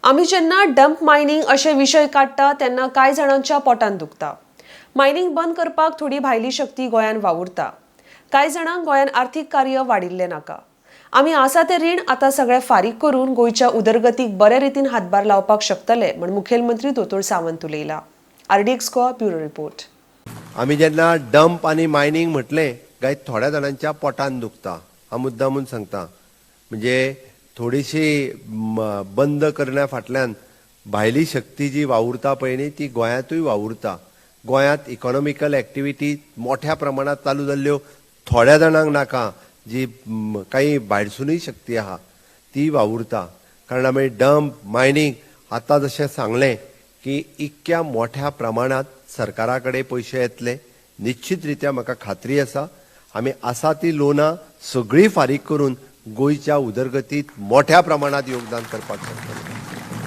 आमी जेन्ना dump mining अशे विशय काडटा तेन्ना कांय जाणांच्या पोटान दुखता. मायनिंग बंद करपाक थोडी भायली शक्ती गोंयान वावुरता. कांय जाणांक गोंयान आर्थीक कार्य वाडिल्लें नाका. आमी आसा तें रीण आतां सगळें फारीक करून गोंयच्या उदरगतीक बरे रितीन हातभार लावपाक शकतले म्हण मुखेलमंत्री दोतोर सावंत उलयला. RDX Goa, bureau report. आमी जेन्ना डंप आनी मायनींग म्हटलें काय थोड्या जाणांच्या पोटान दुखता. हांव मुद्दामून सांगता, म्हणजे थोडीशी बंद करण्या फाटल्यान भायली शक्ती जी वावुरता पळय न्ही, ती गोंयांतूय वावुरता. गोंयांत इकॉनॉमिकल एक्टिविटी मोठ्या प्रमाणांत चालू जाल्ल्यो थोड्या जाणांक नाका, जी काही भायरसुनूय शक्ती आहा ती वावुरता. कारण आमी डंप मायनींग आतां जशें सांगलें की इतक्या मोठ्या प्रमाणांत सरकारा कडेन पयशे येतले, निश्चित रित्या म्हाका खात्री आसा आमी आसा ती लोनां सगळीं फारीक करून गोंयच्या उदरगतीत मोठ्या प्रमाणांत योगदान करपाक शकतले.